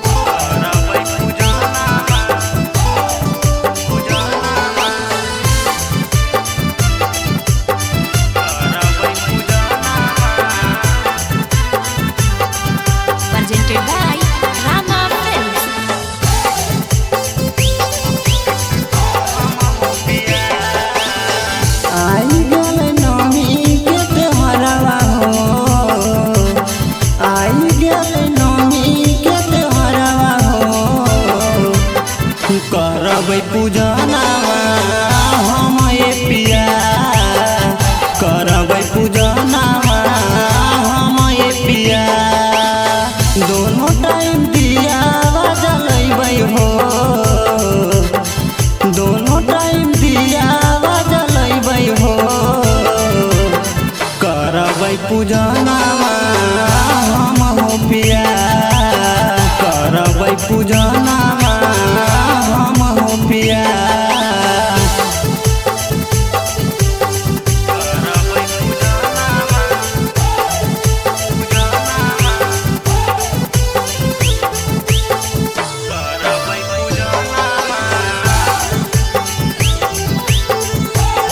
करबै पूजनावा पूजनावा करबै पूजनावा। Presented by Rama Films. आई गेल नमी के त्योहारवा हो, आई गेल नमी के त्योहारवा हो। करबै पूजनावा हम ए पिया, करबै पूजनावा हम ए पिया। दोनों टाइम दियावा जलैबै हो, दोनों टाइम दियावा जलैबै हो। करबै पूजनावा हम हो पिया, करबै पूजनावा हम हो पिया। करबै पूजनावा पूजनावा करबै पूजनावा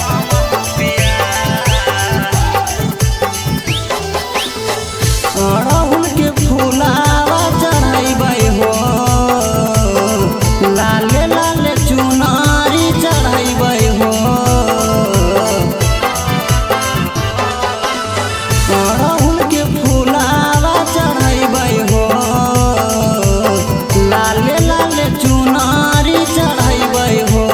हम हो पिया। अड़हुल के फूलावा चढ़ैबै हो, लाले लाले चुनरी चढ़ैबै हो। अड़हुल के फूलावा चढ़ैबै हो, लाले लाले चुनरी चढ़ैबै हो।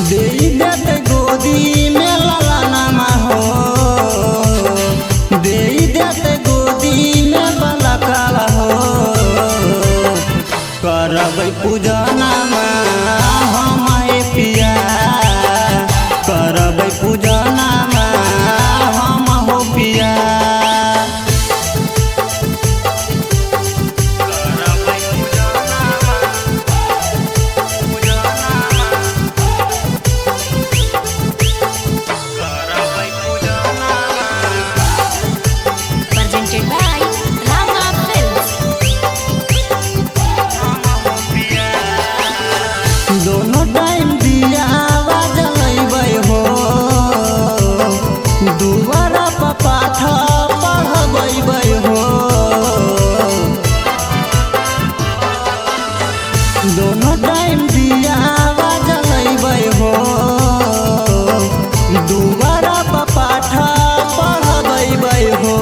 दे देते गोदी में ललनमा हो, दे देते गोदी में बलकल हो। करबै पूजनामा हम ए पिया, करबै पूजनामा हम हो पिया। करबै पूजनावा पूजनावा करबै पूजनावा। Presented by Rama Films. हम हो पिया। दोनों टाइम दियावा जलैबै हो, दुआरा पर पाठ पढ़बै हो। दोनों टाइम दियावा जलैबै हो, दुआरा पर पाठ पढ़बै हो।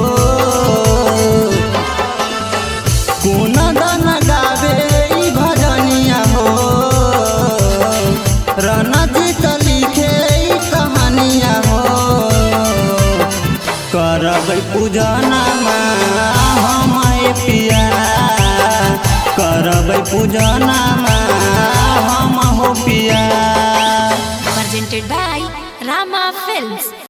कोन दन गावे ई भजनिया हो, रणजीत लिखे ई कहानिया हो। करबै पूजनामा हम ए पिया, करबै पूजनामा।